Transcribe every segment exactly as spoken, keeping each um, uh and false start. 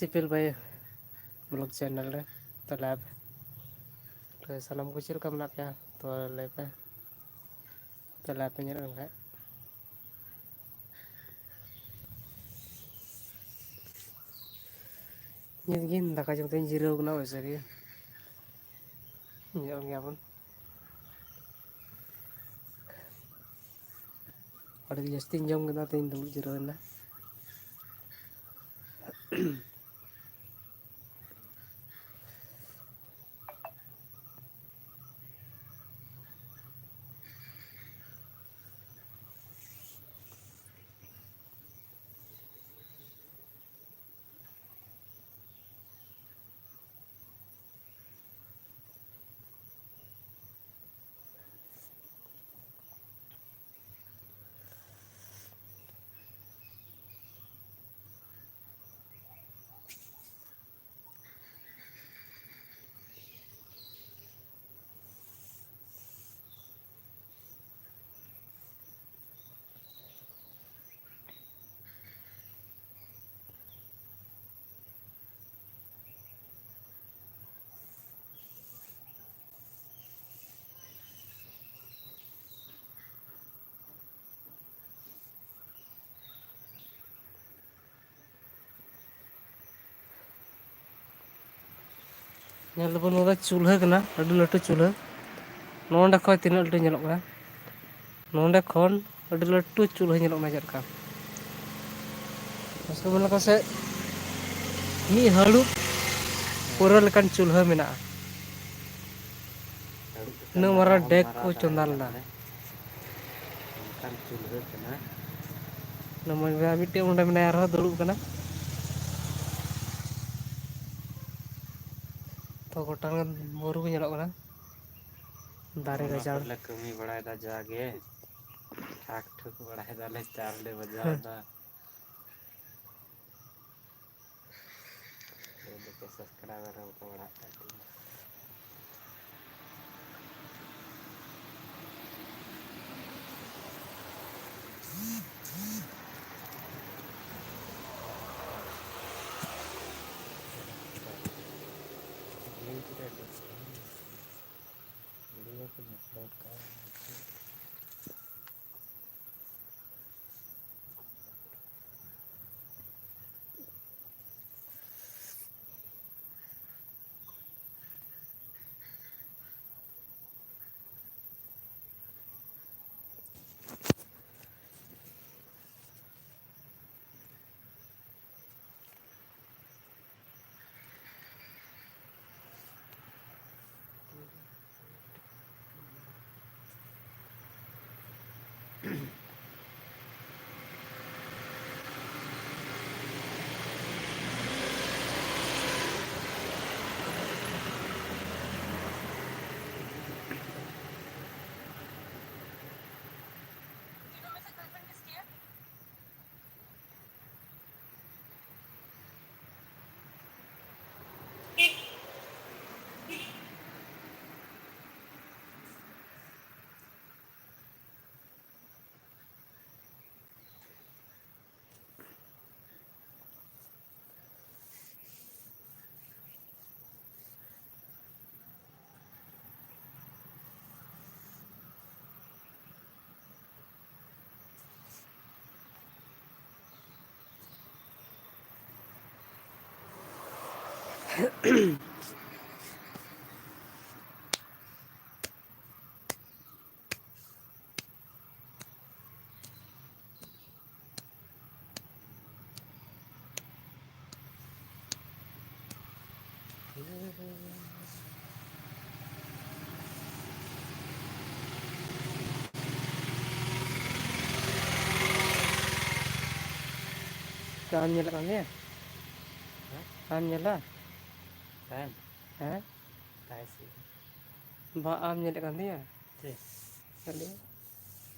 ᱥᱤᱯᱤᱞ ᱵᱷᱟᱭ blog channel ᱨᱮ᱾ ᱛᱟᱦᱚᱞᱮ ᱟᱯᱮ, ᱛᱚ ᱥᱟᱱᱟᱢ ᱠᱚ ᱪᱮᱫ ᱞᱮᱠᱟ ᱢᱮᱱᱟᱜ ᱯᱮᱭᱟ? ᱛᱚ ᱞᱟᱹᱭ ᱯᱮ᱾ ᱛᱟᱦᱚᱞᱮ ᱟᱯᱮ ᱧᱮᱞ ᱞᱮᱱ ᱠᱷᱟᱡ ᱧᱮᱞ ᱜᱮ ᱫᱟᱠᱟ ᱡᱚᱢ ᱛᱮᱧ ᱡᱤᱨᱟᱹᱣ ᱠᱟᱱᱟ, ᱚᱵᱚᱥᱥᱳᱭ ᱜᱮ ᱧᱮᱞ ᱜᱮᱭᱟᱵᱚᱱ᱾ ᱟᱹᱰᱤ ᱡᱟᱹᱥᱛᱤᱧ ᱡᱚᱢ ᱠᱮᱫᱟ, ᱛᱮᱧ ᱫᱩᱲᱩᱵ ᱡᱤᱨᱟᱹᱣ ᱮᱱᱟ᱾ ᱧᱮᱞ ᱫᱟᱵᱚᱱ, ᱱᱚᱣᱟ ᱫᱚ ᱪᱩᱞᱦᱟᱹ ᱠᱟᱱᱟ, ᱟᱹᱰᱤ ᱞᱟᱹᱴᱩ ᱪᱩᱞᱦᱟᱹ᱾ ᱱᱚᱰᱮ ᱠᱷᱚᱡ ᱛᱤᱱᱟᱹᱜ ᱞᱟᱹᱴᱩ ᱧᱮᱞᱚᱜ ᱠᱟᱱᱟ, ᱱᱚᱰᱮ ᱠᱷᱚᱱ ᱟᱹᱰᱤ ᱞᱟᱹᱴᱩ ᱪᱩᱞᱦᱟᱹ ᱧᱮᱞᱚᱜ ᱠᱟᱱᱟ᱾ ᱪᱮᱫ ᱞᱮᱠᱟ ᱢᱟᱥᱮ ᱢᱮᱱ ᱞᱮᱠᱟ ᱥᱮ ᱢᱤᱫ ᱦᱟᱹᱲᱩᱵ ᱯᱩᱨᱟᱹ ᱞᱮᱠᱟᱱ ᱪᱩᱞᱦᱟᱹ ᱢᱮᱱᱟᱜᱼᱟ᱾ ᱦᱟᱹᱲᱩᱵ ᱞᱮᱠᱟᱱ ᱩᱱᱟᱹᱜ ᱢᱟᱨᱟᱝ ᱢᱟᱨᱟᱝ ᱰᱮᱠ ᱠᱚ ᱢᱟᱨᱟᱝ ᱪᱚᱸᱫᱟ ᱫᱟᱲᱮ ᱞᱮᱱᱟ᱾ ᱠᱟᱱᱟ᱾ ᱚᱱᱠᱟᱱ ᱪᱩᱞᱦᱟᱹ ᱠᱟᱱᱟ᱾ ᱚᱱᱟ ᱢᱚᱡᱽ ᱵᱚᱭᱦᱟ ᱢᱤᱫᱴᱮᱡ ᱚᱸᱰᱮ ᱢᱮᱱᱟᱭᱟ, ᱟᱨᱦᱚᱸ ᱫᱩᱲᱩᱵ ᱠᱟᱱᱟ᱾ ᱛᱚ, ᱜᱚᱴᱟ ᱵᱩᱨᱩ ᱜᱮ ᱧᱮᱞᱚᱜ ᱠᱟᱱᱟ, ᱫᱟᱨᱮ ᱚᱱᱟ ᱜᱟᱡᱟᱲ᱾ ᱠᱚᱨᱮᱞᱮ ᱠᱟᱹᱢᱤ ᱵᱟᱲᱟᱭᱮᱫᱟ ᱡᱟᱜᱮ, ᱴᱷᱟᱠ ᱴᱷᱩᱠ ᱵᱟᱲᱟᱭᱮᱫᱟᱞᱮ, ᱪᱟᱣᱞᱮ ᱵᱟᱡᱟᱣ ᱦᱮᱸ᱾ ᱮᱫᱟ᱾ ᱞᱟᱹᱭ ᱫᱟᱠᱚ subscriber ᱦᱚᱸ ᱵᱟᱠᱚ ᱵᱟᱲᱦᱟᱜ ᱠᱟᱱ ᱛᱤᱧᱟ᱾ ᱟᱢ ᱧᱮᱞᱮᱫ ᱠᱟᱱ ᱜᱮᱭᱟ? ᱦᱮᱸ? ᱟᱢ ᱧᱮᱞᱟ? ᱛᱟᱭᱚᱢ? ᱦᱮᱸ? ᱛᱟᱭ ᱥᱮ? ᱵᱟ, ᱟᱢ ᱧᱮᱞᱮᱫ ᱠᱟᱱ ᱛᱤᱧᱟ? ᱪᱮᱫ? ᱟᱹᱰᱤ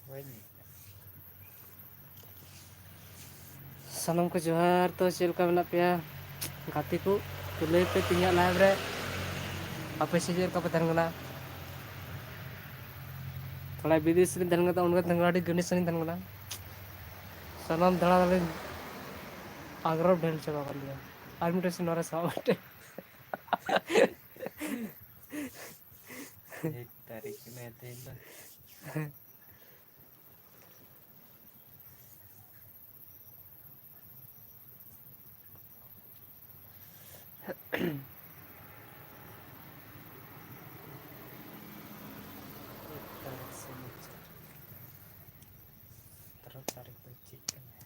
ᱵᱟᱹᱧ ᱧᱮᱞ ᱠᱟᱜ᱾ ᱥᱟᱱᱟᱢ ᱠᱚ ᱡᱚᱦᱟᱨ᱾ ᱛᱚ, ᱪᱮᱫ ᱞᱮᱠᱟ ᱢᱮᱱᱟᱜ ᱯᱮᱭᱟ ᱜᱟᱛᱮ ᱠᱚ? ᱛᱚ, ᱞᱟᱹᱭ ᱯᱮ ᱛᱮᱦᱮᱧᱟᱜ live ᱨᱮ ᱟᱯᱮ ᱥᱮᱫ ᱪᱮᱫ ᱞᱮᱠᱟ ᱯᱮ ᱛᱟᱦᱮᱱ ᱠᱟᱱᱟ? ᱛᱷᱚᱲᱟ ᱵᱤᱫᱮᱥ ᱨᱮᱧ ᱛᱟᱦᱮᱱ ᱠᱟᱱᱟ, ᱚᱱᱠᱟ ᱛᱟᱦᱮᱱ ᱠᱟᱱᱟ, ᱟᱹᱰᱤ ᱜᱟᱹᱱᱤ ᱥᱟᱹᱱᱤᱧ ᱛᱟᱦᱮᱱ ᱠᱟᱱᱟ᱾ ᱥᱟᱱᱟᱢ ᱫᱟᱬᱟ ᱫᱟᱬᱟᱧ ᱟᱜᱽᱨᱚᱵ ᱰᱷᱮᱨ ᱪᱟᱵᱟ ᱠᱟᱱ ᱜᱮᱭᱟ᱾ ᱟᱨ ᱢᱤᱫᱴᱮᱱ ᱥᱮ ᱱᱚᱣᱟ ᱨᱮ ᱥᱟᱵ ᱢᱤᱫᱴᱮᱱ᱾ ᱮᱠ ᱛᱟᱹᱨᱤᱠᱷ ᱠᱟᱱᱟᱭ ᱛᱮᱦᱮᱧ ᱫᱚ᱾ ᱮᱠ ᱛᱟᱹᱨᱤᱠᱷ ᱥᱮ ᱢᱩᱪᱟᱹᱫ᱾ ᱥᱚᱛᱨᱚ ᱛᱟᱹᱨᱤᱠᱷ ᱫᱚ ᱪᱮᱫ ᱠᱟᱱᱟ?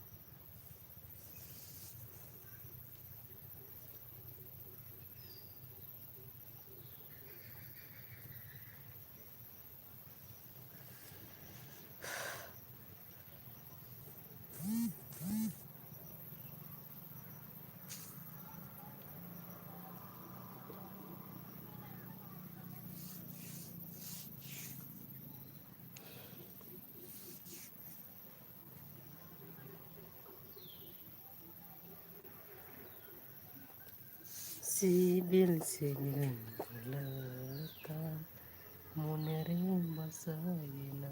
ᱥᱤᱵᱤᱞ ᱥᱤᱵᱤᱞ ᱞᱟᱹᱠᱟ ᱢᱚᱱᱮ ᱨᱮᱢ ᱵᱟᱥᱟᱭᱮᱱᱟ᱾